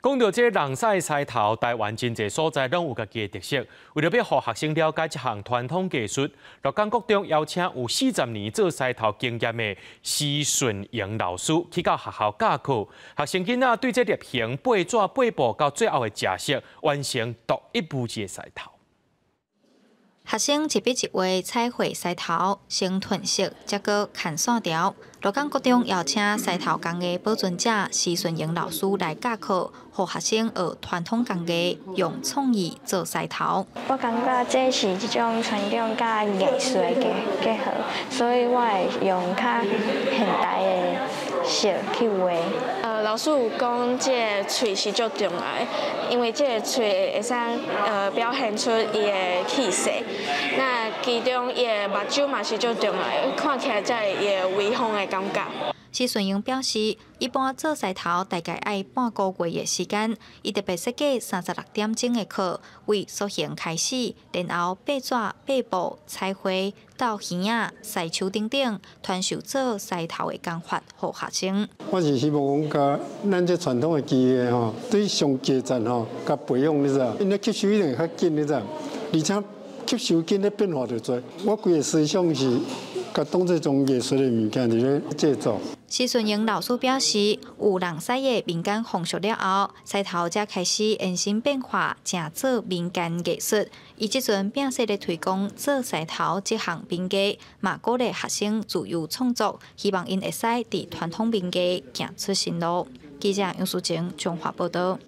講到這個人屎獅頭，台灣真濟所在攏有家己的特色。為著欲予學生了解這項傳統藝術，鹿港國中邀請有40年做獅頭經驗的施順榮老師去到學校教課，學生囡仔對這捏形、背紙、背布到最後的食色，完成獨一無二的獅頭。學生一筆一畫彩繪獅頭，先褪色，才閣牽線條。鹿港國中邀請獅頭工藝保存者施順榮老師來教課，予學生學傳統工藝，用創意做獅頭。我感覺這是一種傳統佮藝術的結合，所以我會用較現代的色去畫。老師有講，這个喙是足重要的，因為這个喙會使表現出伊的氣勢。那其中伊的目睭嘛是足重要的，看起來才會伊的威風的感覺。施順榮表示，一般做獅頭大概愛半個月的時間，伊特別設計36點鐘的課，為塑形開始，然後白紙、白布、彩繪到耳仔、獅手等等，傳授做獅頭的工法予學生。我是希望講，共咱這傳統的技藝吼，對上基層吼，共培養，你知影？𪜶咧吸收一定會較緊，你知影？而且吸收緊咧變化就濟。我規个思想是，共當這種藝術的物件佇咧製作。施順榮老師表示，有人屎的民間風俗了後，獅頭才開始延伸變化，成做民間藝術。伊這陣摒細咧推廣做獅頭這項民藝，嘛鼓勵學生自由創作，希望𪜶會使佇傳統民藝行出新路。記者楊淑靜，彰化報導。